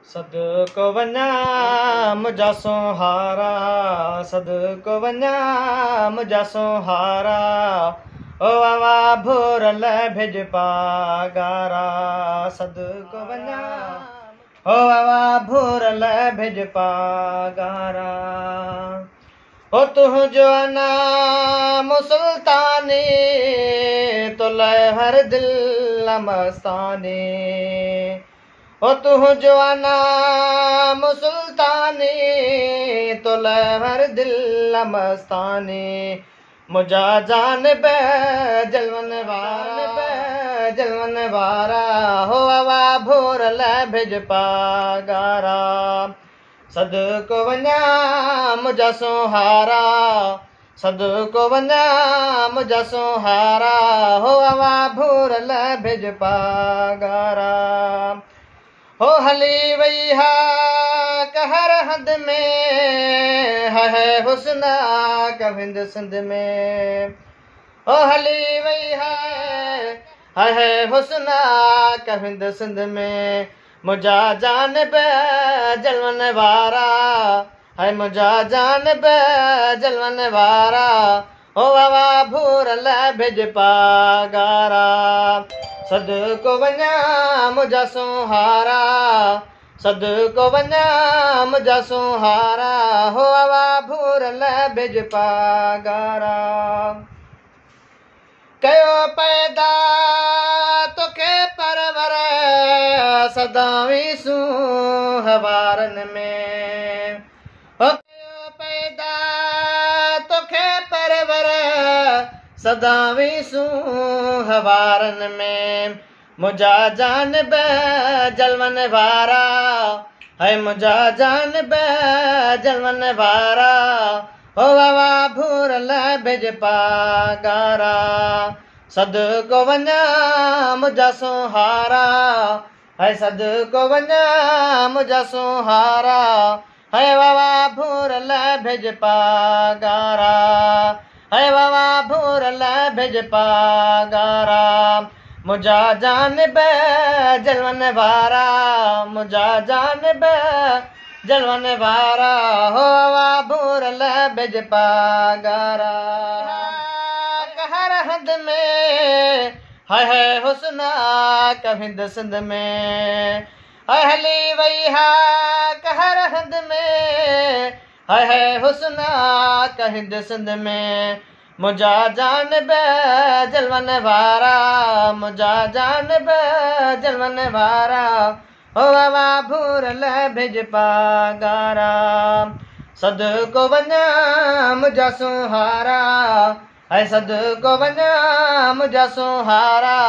صدقو وڃان منهنجا سونهارا، صدقو وڃان منهنجا سونهارا، او آوا ڀورل ڀڄ پاڳارا، صدقو وڃان، او آوا ڀورل ڀڄ پاڳارا. او تنهنجو نام سلطاني، تو لئه هر دل مستاني. او تنهنجو نام سلطاني، تو لئه هر دل مستاني. منهنجا جان بي جلون وارا، جلون وارا، هو آوا ڀورل ڀڄ پاڳارا. صدقو وڃان منهنجا سونهارا، صدقو وڃان منهنجا سونهارا، هو آوا ڀورل ڀڄ پاڳارا. هو هلي وئي ها ڪهر هنڌ ۾، هي حسنا ڪويند سنڌ ۾. هو هلي وئي هي حسنا ڪويند سنڌ ۾. منهنجا جان بي جلون وارا، هي منهنجا جان بي جلون وارا، او آوا ڀورل ڀڄ پاڳارا. صدقو وڃان منهنجا سونهارا، صدقو وڃان منهنجا سونهارا، هو آوا ڀورل ڀڄ پاڳارا. ڪيو پيدا توکي پرور، سدائين سونهن وارن ۾. ڪيو پيدا توکي پرور، سدائين سونهن وارن ۾. منهنجا جان بي جلون وارا، هي منهنجا جان بي جلون وارا، هو آوا ڀورل ڀڄ پاڳارا. صدقو وڃان منهنجا سونهارا، هي صدقو وڃان منهنجا سونهارا، هي آوا ڀورل ڀڄ پاڳارا، هي آوا ڀورل ڀڄ پاڳارا. منهنجا جان بي جلون وارا، منهنجا جان بي جلون وارا، هو آوا ڀورل ڀڄ پاڳارا. هر هنڌ ۾ هي حسنا ڪويند سنڌ ۾. هلي وئي ها هر هنڌ ۾، هي حسنا ڪهند سنڌ ۾. منهنجا جان بي جلون وارا، منهنجا جان بي جلون وارا، هو آوا ڀورل ڀڄ پاڳارا. صدقو وڃان منهنجا سونهارا، هي صدقو وڃان منهنجا سونهارا،